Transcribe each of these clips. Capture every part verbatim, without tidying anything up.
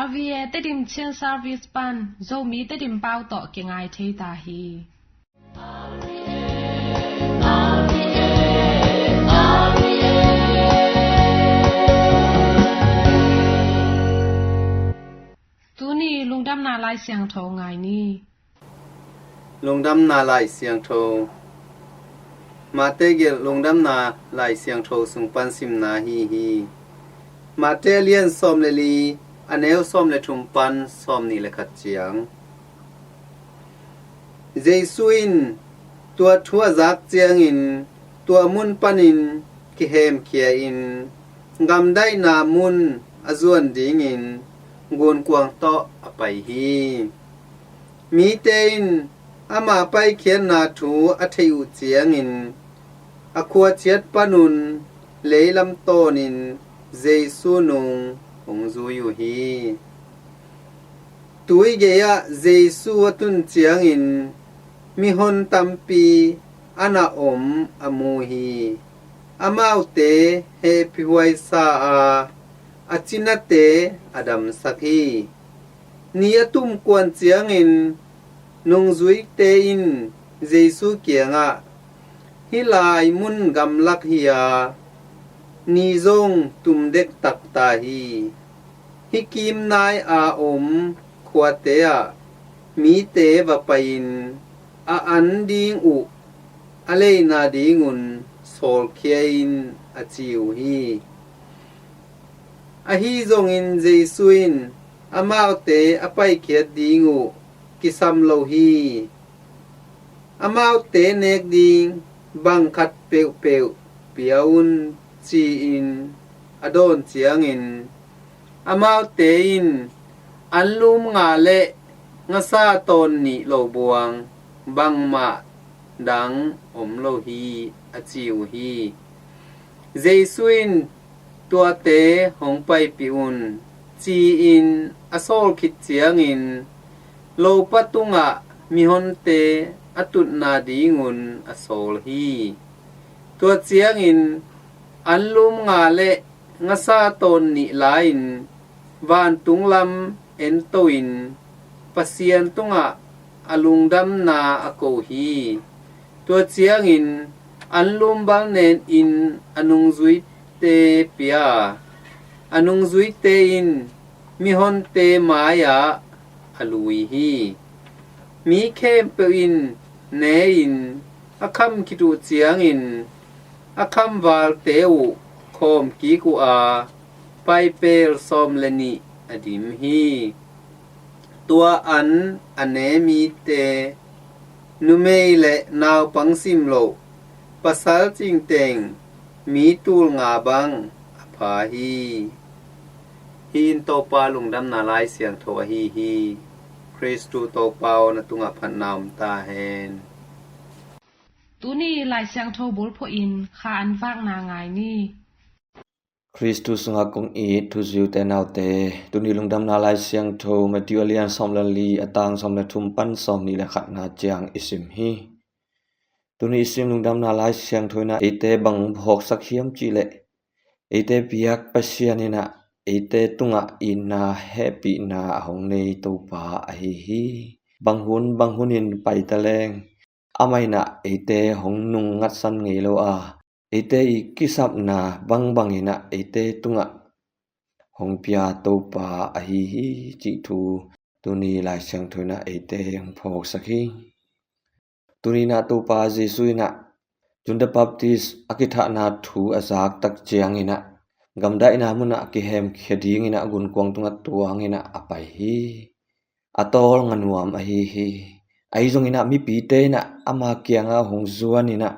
R V A Tedim Chin Service pan Zomi Tedim pau tawh kingai thei ta hi. Tuni lungdamna Lai Siangtho ngai ni. Lungdamna Lai Siangtho. Mate gelh Lungdamna Lai Siangtho sung pan simna hi hi. Mate a lian sawm le li, a neu sawm le thum pan sawm nih le khat ciang. Jesu in tua thu a zak ciangin tua mun panin kihemkhia in gamdaihna mun a zuan dingin gunkuang tawh a pai hi. Mite in ama paikhiatna thu a theih uh ciangin a khuaciat panun leilam tawnin Jesu nung hong zui uh hi. Tui gei-ah Jesu a tun ciangin mihon tampi a na om a mu hi. Amaute hehpihhuai sa a, a cinate a damsak hi. Ni a tumkuan ciangin nungzuite in Jesu kiangah, "Hih lai mun gamlak hi a, ni zong tum dektak ta hi. Hih kimnai a om khuate ah mite va pai-in a an ding uh a leina dingun sawlkhia in," a ci uh hi. Ahi zongin Jesu in amaute a paikhiat ding uh kisam lo hi. Amaute nek ding bang khat peuhpeuh pia un, ci-in a dawn ciangin amaute in, "Anlum nga le ngasa tawn nih lo buang bangmah dang om lo hi," a ci uh hi. Jesu in, "Tuate hong paipih un," ci-in a sawl khit ciangin lopa tungah mihonte a tutna dingun a sawl hi. Tua ciangin anlum nga le ngasa tawn nih la-in vantung lam ento-in Pasian tungah a lungdamna a ko hi. Tua ciangin anlum balnen in a nungzuite pia a, a nungzuite in mihonte mai-ah a lui hi. Mi khempeuh in ne-in a kham khit uh ciangin a khamvalte uh khawm kik uh a, paipel sawm le nih a dim hi. Tua an a ne mite, numei le naupang simloh, pasal cingteng mi tul nga bang a pha hi. Hih in Topa Lungdamna Lai Siangtho ahi hi. Khristu Topa aw, na tungah phatna om ta hen. Tuni Lai Siangtho bulphuh in kha an vakna ngai ni. Khristu sungah kong it thuziute naute, tuni Lungdamna Lai Siangtho Matthew a lian sawm le li, a tang sawm le thum pan sawm nih le khatna ciang i sim hi. Tuni i sim Lungdamna Lai Siangtho in ah eite bang phawksak hiam cih leh, eite biak Pasian in ah eite tungah itna hehpihna a hong nei Topa ahi hi. Bang hun bang hunin pai taleng amah in ah eite hong nungngatsan ngei lo a, eite i kisapna bangbang in ah eite tungah hong pia Topa ahi hi cih thu tuni Lai Siangtho in ah eite hong phawksak hi. Tuni in ah Topa Jesu in ah John the Baptist a kithahna thu a zak tak ciangin ah gamdaihna munah kihemkhia dingin ah gunkuang tungah tuangin ah a pai hi. A tawlnga nuam ahi hi. Ahi zongin ah mipite in ah ama kiangah hong zuanin ah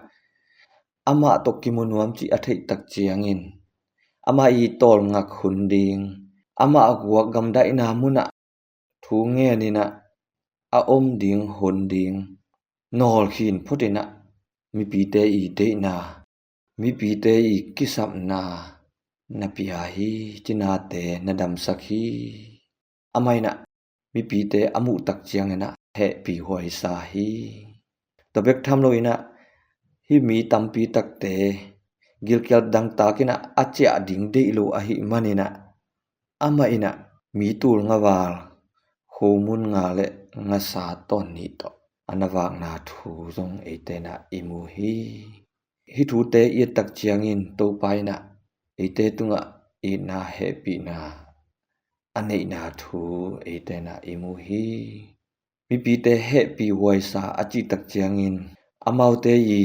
amah tawh kimu nuam cih a theih tak ciangin amah i tawlngak hun ding, amah a guak gamdaihna munah thu ngenin ah a om ding hun ding nawlkhin photin ah mipite i deihna, mipite i kisapna na pia hi, cinate na damsak hi. Amah in ah mipite a muh tak ciangin ah hehpih huaisa hi. Tua bek tham loin ah hih mi tampi takte gilkial dangtak in ah a ciah ding deih lo ahih manin ah amah in ah mi tul nga val, khomun nga le ngasa tawn nih tawh a na vakna thu zong eite in ah i mu hi. Hih thute i et tak ciangin Topa in ah eite tungah itna hehpihna a neihna thu eite in ah i mu hi. Mipite hehpih huaisa a cih tak ciangin amaute i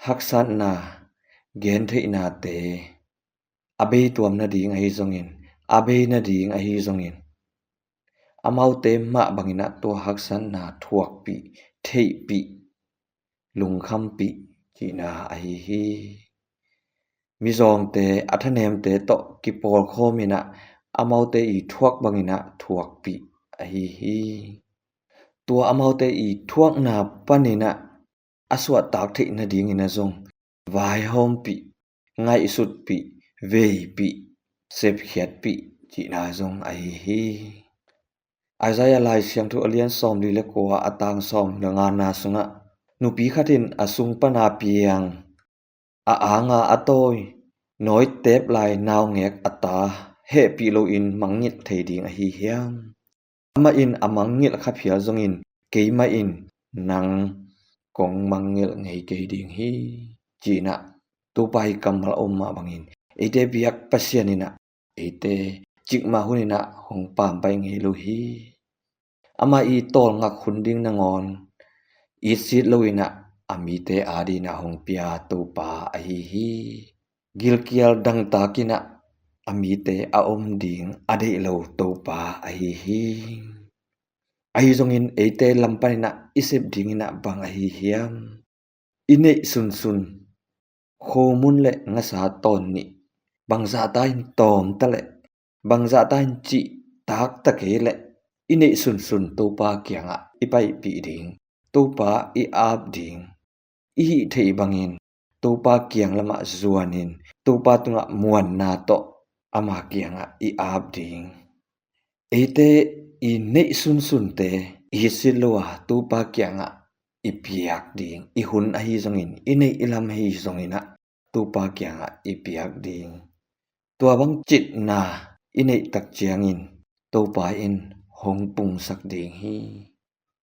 haksatna, gentheihnate a bei tuam nading ahi zongin, a bei nading ahi zongin, amaute mah bangin ah tua haksatna thuakpih, theihpih, lungkhampih cihna ahi hi. Mizawngte, a thanemte tawh kipawlkhawm in ah amaute i thuak bangin ah thuakpih ahi hi. Tua amaute i thuakna panin ah a suahtak theih nadingin ah zong vaihawmpih, ngaihsutpih, veipih, sepkhiatpih cihna zong ahi hi. Isaiah Lai Siangtho a lian sawmli le kua, a tang sawm le ngana sungah nupi khat in a sung pana piang, a anga a tawi, nawitep lai naungek a ta hehpih loin mangngilh thei ding ahi hiam? Amah in a mangngilh kha phial zongin, keimah in nang kong mangngilh ngei kei ding hi, ci-in ah Topa i kammal a om mah bangin eite biak Pasian in ah eite cikmah hun in ah hong pampai ngei lo hi. Amah i tawlngak hun ding nangawn itsit loin ah a mite adingin ah hong pia Topa ahi hi. Gilkial dangtak in ah a mite a om ding a deih lo Topa ahi hi. Ahi zongin eite lam panin ah i sep dingin ah bang ahi hiam? I neih sunsun khomun le ngasa tawn nih bangzahta in tawm ta leh, bangzahta in cihtak ta kei leh, i neih sunsun Topa kiangah i paipih ding, Topa i ap ding, i hih theih bangin Topa kiang lamah zuanin Topa tungah muanna tawh ama kiangah i ap ding. Eite i neih sunsunte i itsit lo a Topa kiangah i piak ding, i hun ahi zongin, i neih i lam ahi zongin ah Topa kiangah i piak ding. Tua bang citna i neih tak ciangin Topa in hong pungsak ding hi.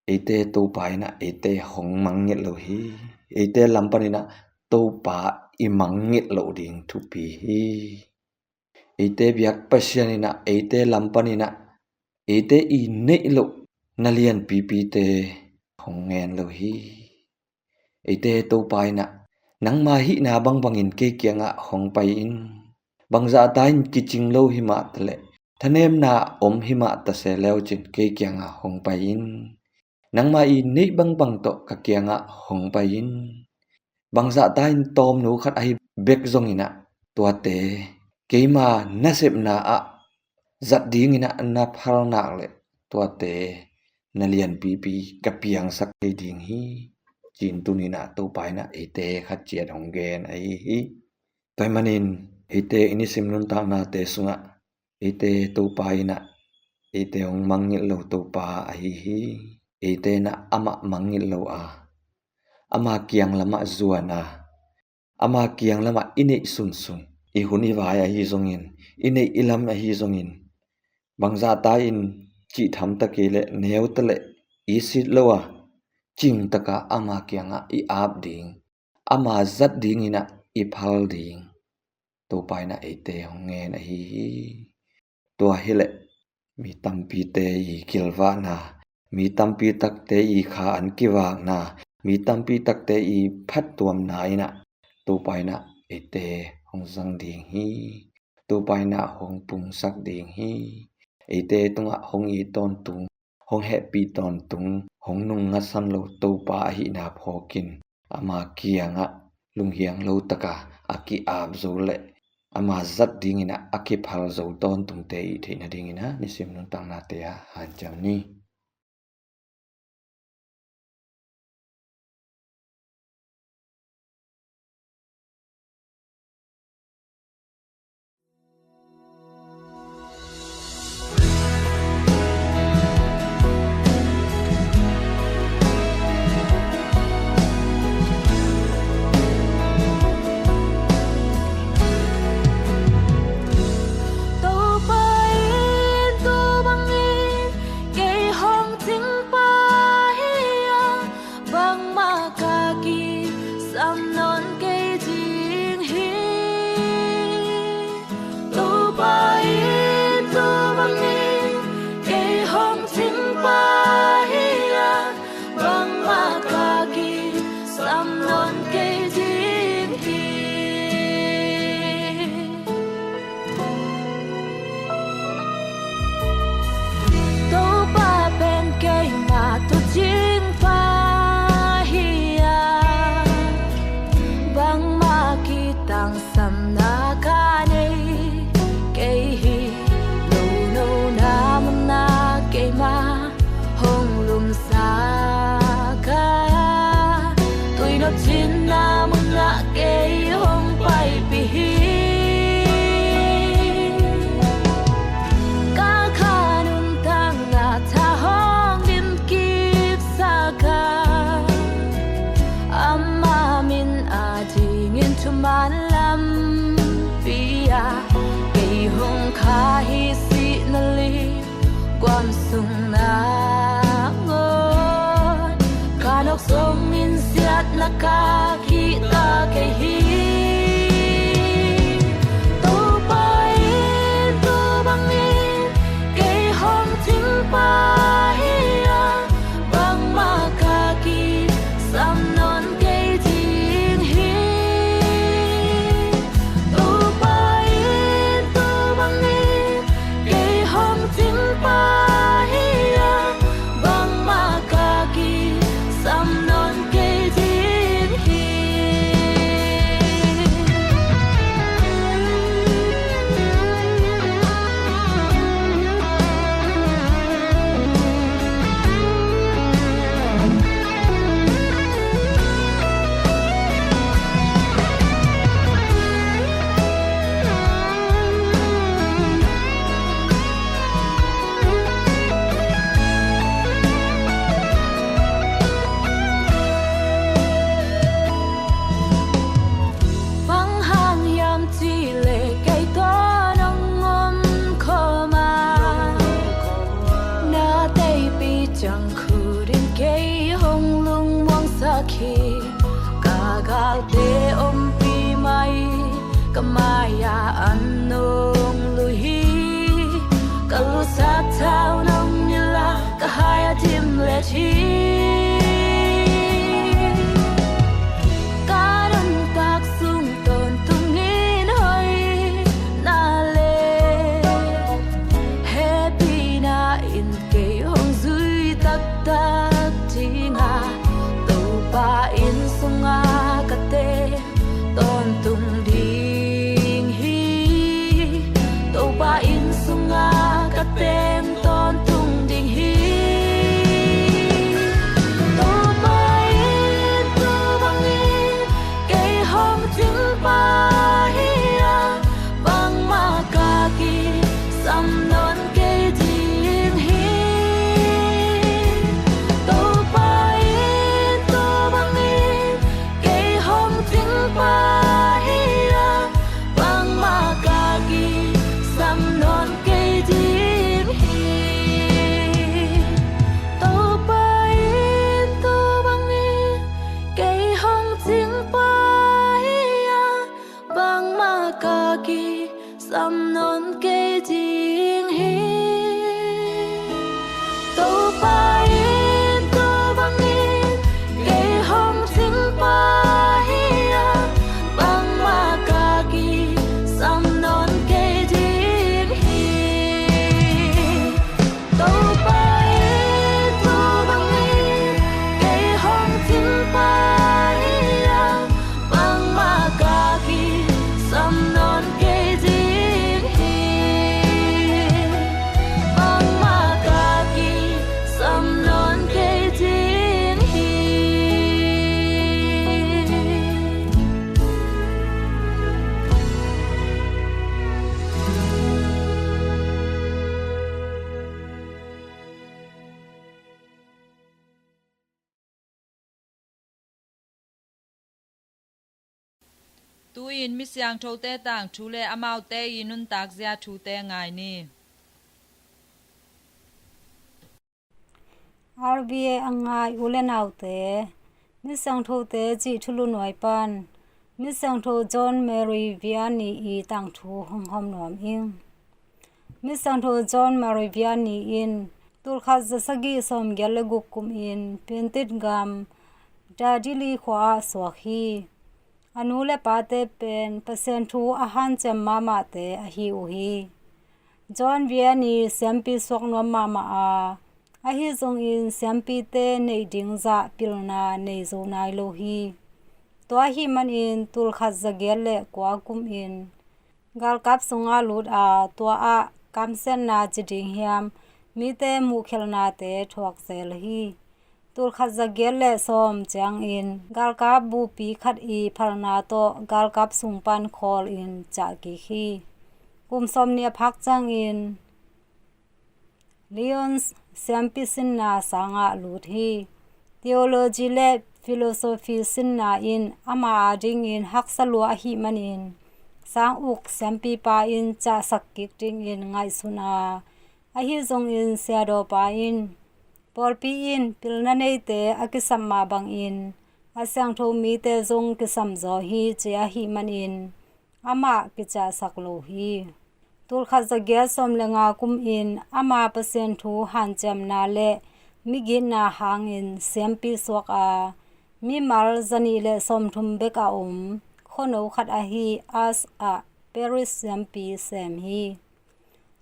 Eite Topa in ah eite hong mangngilh lo hi. Eite lam panin ah Topa i mangngilh loh ding thupi hi. Eite biak Pasian in ah eite lam panin ah eite i neih loh na lianpipite hong ngen lo hi. Eite Topa in ah nangma hihna bangbangin kei kiangah hong pai in. Bangzahta in kicing lo hi mah ta leh, thanemna om hi mah ta se leu cin kei kiangah hong pai in. Nangma i neih bangbang tawh ka kiangah hong pai in. Bangzahta in tawmno khat ahi bek zongin ah tuate keima nasepna ah zat dingin ah na phal nak leh tuate na lianpipi ka piangsak thei ding hi, ci-in tuni-in ah Topa in ah eite khat ciat hong gen ahi hi. Tua ahih manin eite i nisim nuntaknate sungah eite Topa in ah eite hong mangngilh lo Topa ahi hi. Eite in ah amah mangngilh lo a, ama kiang lamah zuan a, ama kiang lamah i neih sunsun, i hun i vai ahi zongin, i neih i lam ahi zongin, bangzahta in cih tham ta kei leh, neu ta leh, i sit lo a, cingtak a ama kiangah i ap ding, ama zat dingin ah i phal ding Topa in ah eite hong ngen ahi hi. Tua hileh mi tampite i kilvahna, mi tampi takte i kha an kivakna, mi tampi takte i phattuamna in ah Topa in ah eite hong zang ding hi. Topa in ah hong pungsak ding hi. Eite tungah hong it tawntung, hong hehpih tawntung, hong nungngatsan lo Topa ahihna phawkin ama kiangah lunghiang lo taka a ki-ap zo leh ama zat dingin ah a kiphal zo tawntungte i theih nadingin ah nisim nuntaknate ah hanciam ni. Cingpa hi a, bangmah ka kisam nawn kei ding hi. Topa in tua bangin kei hong cingpa hi a, bangmah ka kisam nawn kei ding hi. Topa pen keima tuucingpa hi a, bangmah kitangsamna ka nei kei hi. Nununa munah keima hong lumsak a, tuinop cinna munah kei hong paipih hi. Ka kha nuntakna tha hong dimkipsak a, ama min adingin thuman lampi ah kei hong kha hi. Sihna li guam sung nangawn, ka nawk zongin siatna ka kihta kei hi. Topa in tua bangin kei hong cingpa hi a, bangmah ka kisam nawn kei ding hi. Topa in tua bangin kei hong cingpa hi a, bangmah ka kisam nawn kei ding hi. Bang hang hiam cih leh kei tawh nong om khawm a, na teipi ciang khut in kei hong lungmuangsak hi. Ka galte ompih mah in ka mai-ah an nong luh hi. Ka lusak thau nong nilh a, ka hai a dimlet hi. Ka nuntak sung tawntungin hoihna le hehpihna in kei hong zui taktak ding a, Topa inn sungah ka teng tawntung ding hi. Topa inn sungah ka teng tawntung ding hi. Topa in tua bangin kei hong cingpa hi a, bangmah ka kisam nawn kei ding hi. Topa in tua bangin kei hong cingpa hi a, bangmah ka kisam nawn kei ding hi. Topa in tua bangin kei hong cingpa hi a, bangmah ka kisam nawn kei ding hi. Topa in tua bangin kei hong cingpa hi a, bangmah ka kisam nawn kei ding hi. Topa in tua bangin kei hong cingpa hi a, bangmah ka kisam nawn kei ding hi. Bangmah ka kisam nawn kei ding hi. Tu-in misiangthote tangthu le amaute i nuntakzia thute ngai ni. R V A a ngai u le naute, Misiangthote cih thulu nuai pan Misiangtho John Mary Vianney i tangthu hong hawm nuam ing. Misiangtho John Mary Vianney in tulkhat zasagih sawmgiat le guk kumin Piantit gam Dadili khua ah suak hi. A nu le pate pen Pasian thu a hanciam mahmahte ahi uh hi. John Vianney siampi suak nuam mahmah a, ahi zongin siampite neih ding zah pilna nei zo nai lo hi. Tua ahih manin tulkhat zagiat le kua kumin galkap sungah lut a, tua ah kamsiatna ci ding hiam, mite muhkhelhnate thuak zel hi. Tulkhat zagiat le sawm ciangin galkap bupi khat i phalna tawh galkap sung pan khawl in ciah kik hi. Kum sawmnih a phak ciangin Lyons siampi sinna sangah lut hi. Theology le philosophy sinna in ama adingin haksa lua ahih manin sang uk siampipa in ciahsak kik dingin ngaihsun a, ahi zongin siadawpa in pawlpi in pilna neite a kisam mah bangin a siangtho mite zong kisam zaw hi ci ahih manin amah kiciahsak lo hi. Tulkhat zagiat sawm le nga kumin ama Pasian thu hanciamna le migitna hangin siampi suak a, mimal zanih le sawmthum bek a om khuano khat ahi Ars ah Parish siampi sem hi.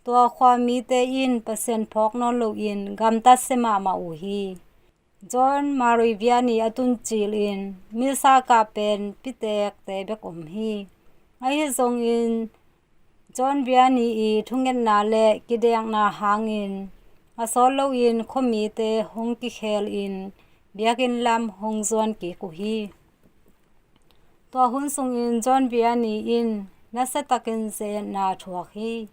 Tua khua mite in Pasian phawk nawn loin gamtat sia mahmah uh hi. John Mary Vianney a tuncil in misa kah pen pitekte bek om hi. Ahi zongin John Vianney i thungetna le kidekna hangin a sawt loin khuamite hong kikhel in biakinn lam hong zuan kik uh hi. Tua hun sungin John Vianney in nasiatakin ze-etna thuak hi.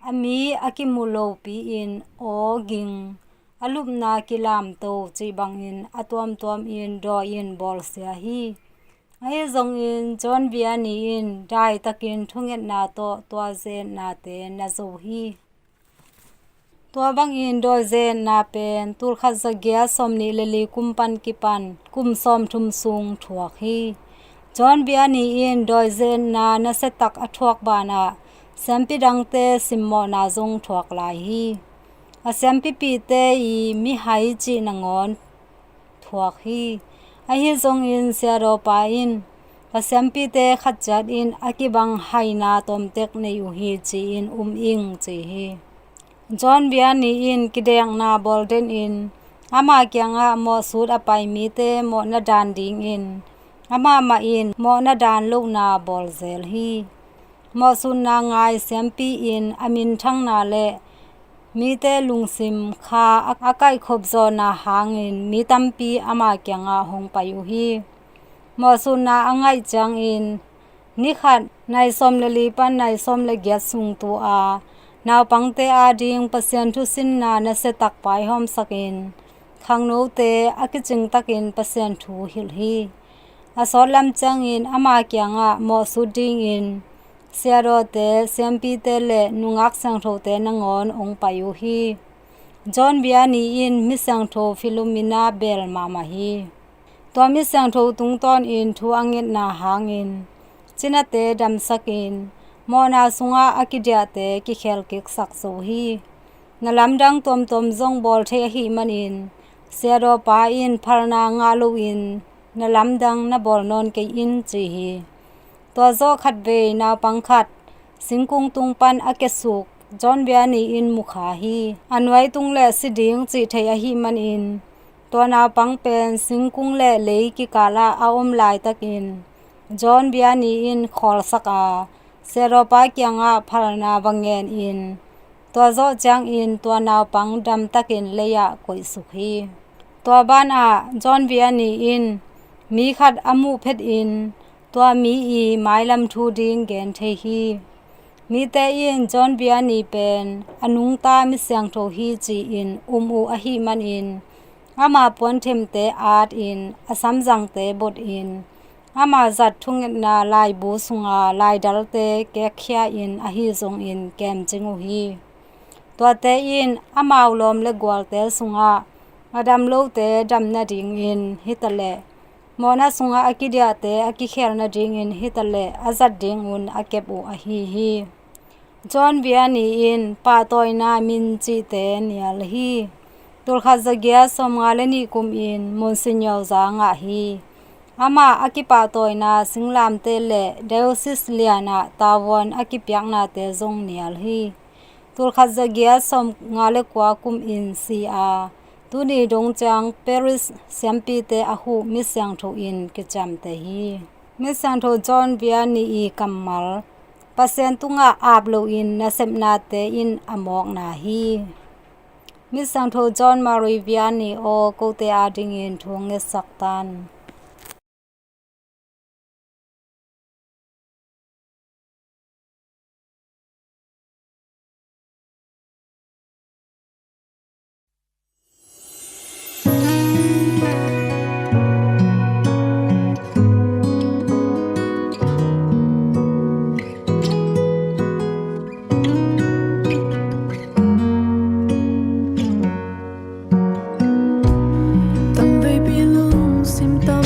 A mi a kimu lopi in aw ging, a lupna kilamto cih bangin a tuamtuamin dawi in bawlsia hi. Ahi zongin John Vianney in daitakin thungetna tawh tua ze-etnate na zo hi. Tua bangin dawi ze-etna pen tulkhat zagiat sawmnih le li kum pan kipan kum sawmthum sung thuak hi. John Vianney in dawi ze-etna nasiatak a thuak banah siampi dangte simmawhna zong thuak lai hi. A siampipihte i mihai cih nangawn thuak hi. Ahi zongin siadawpa in ka siampite khat ciat in a kibang haina tawmtek nei uh hi ci-in um ing ci hi. John Vianney in kidekna bawl denin ama kiangah mawhsut a pai mite mawhna dan dingin amah mah in mawhna dan lohna bawl zel hi. Mawhsutna ngai siampi in a minthangna le mite lungsim kha a, a kaihkhop zawhna hangin mi tampi ama kiangah hong pai uh hi. Mawhsutna a ngaih ciangin ni khat nai sawm le li pan nai sawm le giat sung tu a naupangte ading Pasian thusinna nasiatak paihawmsakin khangnote a kicingtakin Pasian thu hilh hi. A sawtlam ciangin ama kiangah mawhsut dingin siadawte, siampite le nungak siangthote nangawn hong pai uh hi. John Vianney in mi siangtho Philomena bel mahmah hi. Tua mi siangtho tungtawnin thu a ngetna hangin cinate damsakin mawhna sungah a kidiahte kikhelkiksak zo hi. Na lamdang tuamtuam zong bawl thei ahih manin siadawpa in phalna ngah loin na lamdang na bawl nawn kei in ci hi. Tua zawh khatvei naupang khat singkung tung pan a kiasuk John Vianney in mukha hi. A nuai tung le si ding cih thei ahih manin tua naupang pen singkung le lei kikalah a om laitakin John Vianney in khawlsak a siadawpa kiangah phalna va ngenin tua zawh ciangin tua naupang damtakin lei-ah koihsuk hi. Tua banah John Vianney in mi khat a muh phetin tua mi i mailam thu ding gen thei hi. Mite in John Vianney pen a nungta mi siangtho hi ci-in um uh ahih manin ama puanthemte atin a samzangte botin ama zat thungetna laibu sunga laidalte kekkhia-in ahi zongin kemcing uh hi. Tuate in amau lawm le gualte sungah a dam lote dam nadingin hitaleh, mawhna sungah a kidiahte a kikhel nadingin hitaleh a zat dingun a kep uh ahi hi. John Vianney in pahtawina min cihte nial hi. Tulkhat zagiat sawmnga le nih kumin Monsignor za ngah hi. Amah a kipahtawina singlamteh le diocese lianah tavuan a kipiaknate zong nial hi. Tulkhat zagiat sawmnga le kua kumin si a, tuni dong ciang Paris siampite a huh misiangtho in kiciamteh hi. Misiangtho John Vianney i kammal, Pasian tungah ap loin nasepnate in a mawkna hi. Misiangtho John Mary Vianney aw, kote adingin thu ngetsak tan. Tam veipi lungsim ta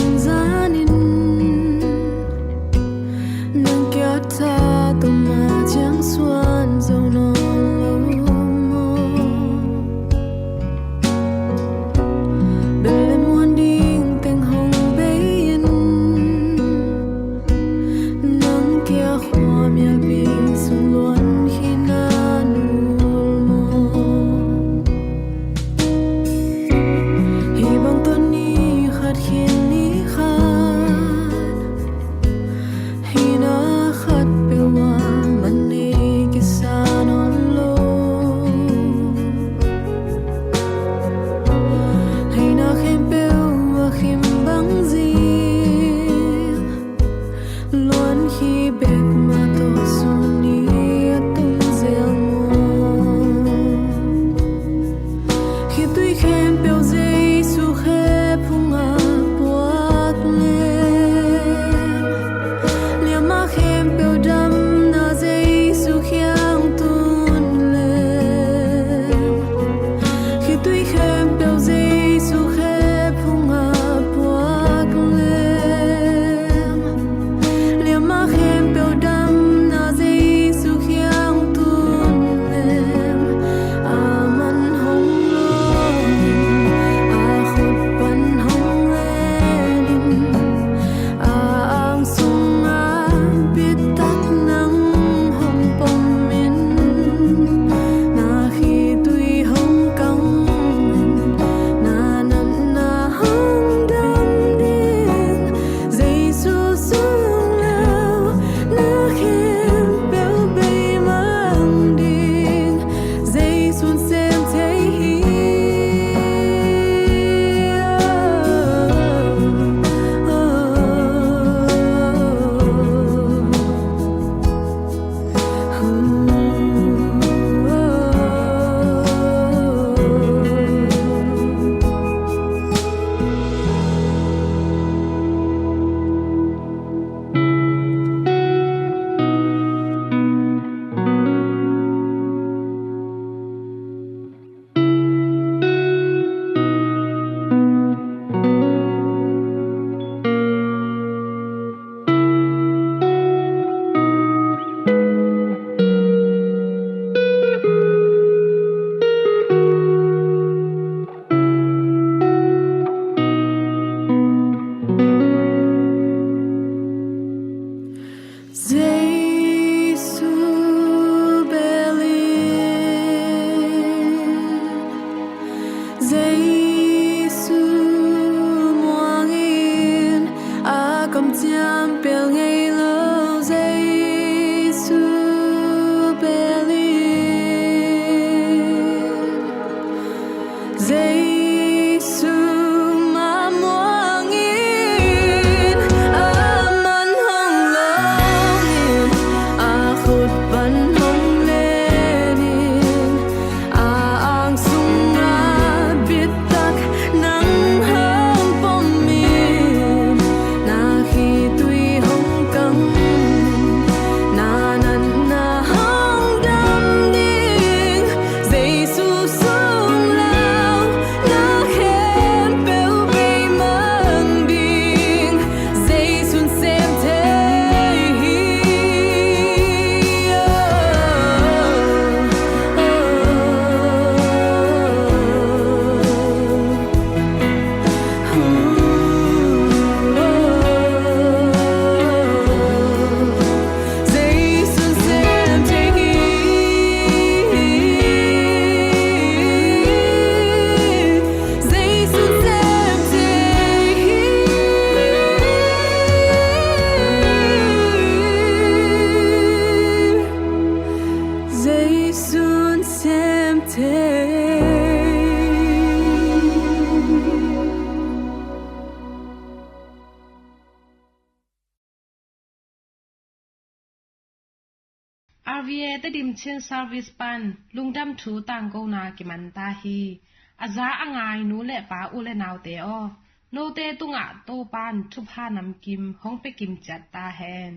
RVA Tedim Chin Service pan lungdam thu tangkona kiman ta hi. A za a ngai nu le pa, u le naute aw, note tungah Topa'n thupha namkim hong pia kim ciat ta hen.